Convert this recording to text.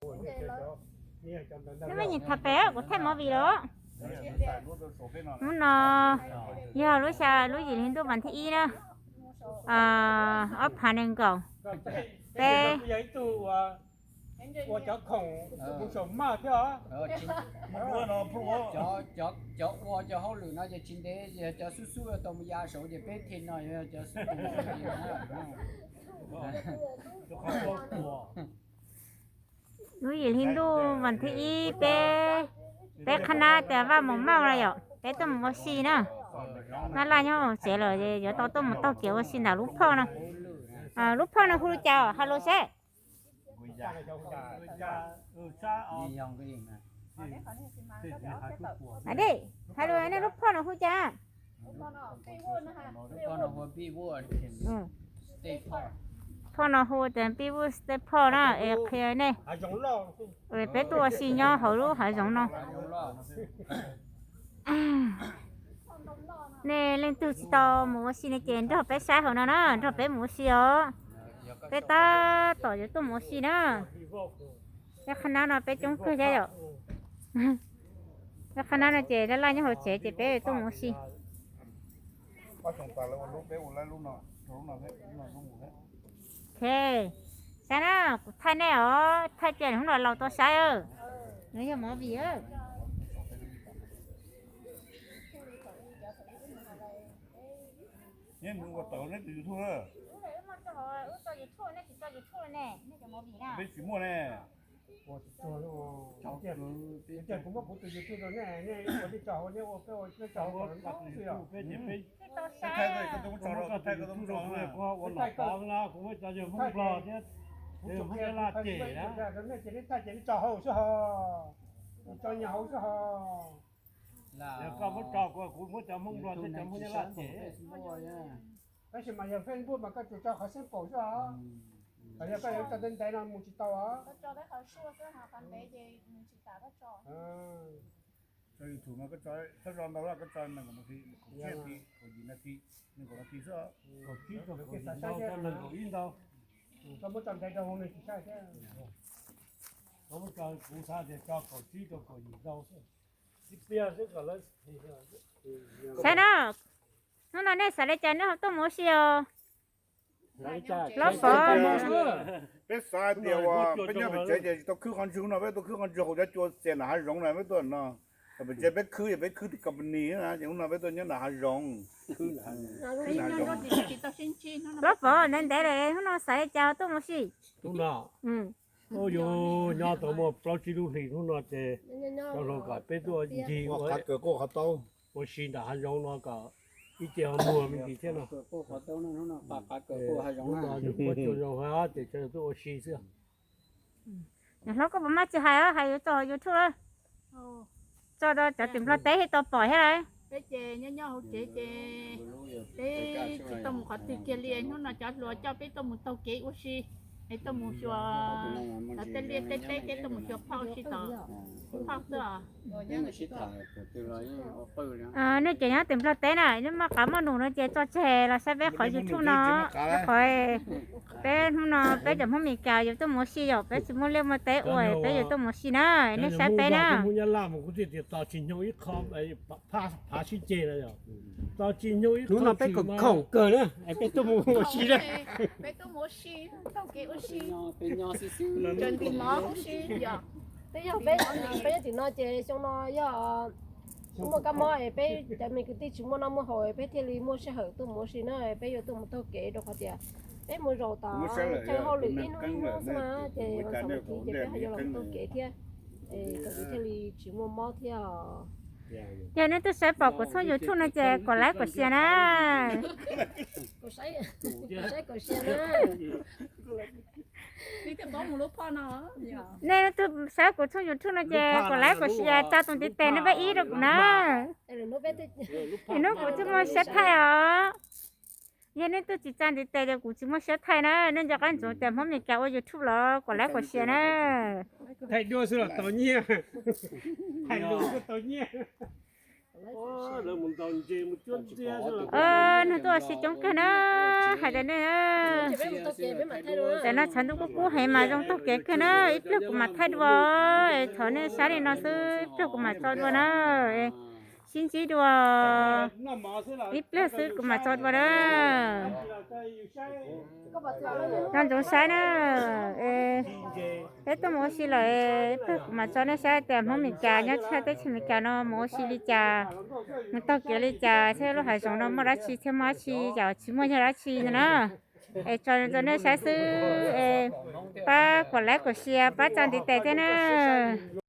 Neb mej nyiam tham pem, kuv thaij movie los. Hnub no yog lub xya lub yim hli ntuj vas thib ib na, ob phav nees nkaum. Peb cov ua cov hauj lwm no ces tsis ntev yog cov xub xub tau mus ya saud ces peb thim no yog cov xub xub. Lub yim hli ntuj vas thib ib peb, peb qhab nab tias Vaj Mos Mauj na yom, peb tuaj mus ua si na. Nab Laj nyob hauv tsev lawm, yuav tau tuaj mus taug kev ua si ntawm lub phauj no. Lub phauj no hu li cas, hais lus seb. Hais lus, nej lub phauj no hu cas? Phauj no hu tias Pib Vuj State Park na, es qhia nej. Peb tuaj ua si nyob hauv lub hav zoov no. Nej leej twg tsis tau mus ua si ne ces nrog peb saib hauv no na, nrog peb mus ua si os. Peb tab tom yuav tuaj mus ua si na. Peb qhab nab no peb coob kawg thiab yom. Peb qhab nab no ces Laj Laj nyob hauv tsev ces peb tuaj mus ua si. Ok, saib na, kuv thaij nej os, thaij cia hnub no laus tau saib. Nws yog movie. Peb tsis muaj ne. Kuv muab kuv tus YouTube rau nej, nej ua nej tso hauv, nej ua peb ua peb tso hauv kom zoo xwb os. Peb thaij koj tus muab tso rau, peb thaij koj tus muab tso na. Kuv ua nom pov na, kuv muab cov yawg Hmoob Nplog thiab yawg Hmoob Nyab Laj cem na. Nej ces nej thaij ces nej tso hauv xwb ho, tso nyias hauv xwb ho. Yog koj muab tso kuv, kuv muab cov Hmoob Nplog thiab cov Hmoob Nyab Laj cem. Tab sis mas yog Facebook mas koj tsuas tso qhov sample xwb os. Yog koj yuav tso ntev ntev no mus tsis tau os. Tso YouTube mas koj tso thawj zog ntau lawm, koj tso nees nkaum nas this, kaum tsib nas this, nees nkaum nas this xwb. Kaum tsib rau kaum yim ntau, nees nkaum ib ntau. Koj muab tso ntev rau hauv nws tsis saib thiab. Kuv xav tias tso kaum tsib rau kaum yim ntau xwb. Saib na, hnub no nej xav li cas nej ho tuaj mus ua si os? Hlob Pov. Peb xav hais tias uas peb nyob pem tsev ces tsis tau khwb qhov ntswg, hnub no peb tuaj khwb qhov ntswg haus cov cua xias nram hav zoov na, peb tuaj no. Pem tsev peb khwb es peb khwb tim company na, ces hnub no peb tuaj nyob nram hav zoov. Hlob Pov, ntev ntev lawm hnub no xav li cas tuaj mus ua si? Hnub no, yus nyob tau muaj plaub tsib lub hlis, hnub no ces cov hluas kom peb tuaj ncig ua si nram hav zoov no kom ib ce ho muag me ntsis thiab no. Hnub no yus ua cua zoo hab ces sawv daws tuaj ua si xwb. Hlob, koj puas maj tsis hais, hais yuav tso YouTube lawm? Tso rau cov tim Nplog teb thiaj tau pom thiab lauj. Peb ces nyob nyob hauv tsev ces peb tsis tau mus qhov twg kiag li, hnub no cov hluas coj peb tuaj mus taug kev ua si, es tuaj mus xyuas cov tej liaj tej teb thiab tuaj mus xyuas phauj si tom phauj xwb os. Nej ces nyob tim Nplog teb na, nej muaj qav muaj num no ces tso tseg los saib peb qhov YouTube no, qhov peb hnub no peb cov Hmoob Mes Kas yuav tuaj mus ua si yom, peb tsis muaj liaj muaj teb ua, peb yuav tuaj mus ua si na, nej saib peb na. Hmoob Nyab Laj mas kuv thiaj tias txog tsis nyoog ib qho, phav sib ceg na yom. Txog tsis nyoog ib qho, hnub no peb khoom kawg na, peb tuaj mus ua si na. Peb tuaj mus ua si, taug kev ua si, tseem ntim mov huv si yom. Twb yog peb, peb nyob tim no ces xyoo no yog muaj kab mob es peb cov me kwv tij tsis muaj noj muaj haus es peb thiaj li muaj sij hawm tuaj mus ua si na, peb yuav tuaj mus taug kev rau qhov tias peb mus zaum tom chaw hauj lwm ib hnub ib hnub xwb na, ces vas xaum vas thiv ces peb ho yuav los taug kev thiab, es kom yus thiaj li tsis muaj mob thiab os. Yog nej twb saib pom kuv tshooj YouTube no ces kom like kom share na. Saib kom share na. Nej twb saib kuv tshooj YouTube no ces kom like kom share, tsa tus ntiv tes no peb ib rau kuv na. Hnub kuv tsis muaj siab thaij os. Yog nej twb tsis tsa ntiv tes ces kuv tsis muaj siab thaij na. Nej nco qab ntsoov tias Hmoob Mes Kas ua YouTube los kom like kom share na. Thaij duab xwb los tau nyiaj. Thaij lus xwb tau nyiaj. Nws tuaj ua si coob kawg na, hais tias nej, tam no tshav ntuj kub kub heev mas zoo taug kev kawg na, ib pliag kuv mam thaij dua, es thov nej saib li no xwb, ib pliag kuv mam tso dua na. Sib ntsib dua, ib pliag xwb kuv mam tso dua na. Nco ntsoov saib na. Peb tuaj mus ua si lawm, ib pliag kuv mam tso nej saib tias Hmoob Meskas nyob teb chaws Meskas no mus ua si li cas, mus taug kev li cas, thiab lub hav zoov no muaj dab tsi thiab muaj dab tsi, yam tsis muaj yog dab tsi no na. Es tso rau nej saib xwb, es pab kom like kom share, pab tsa ntiv tes thiab na.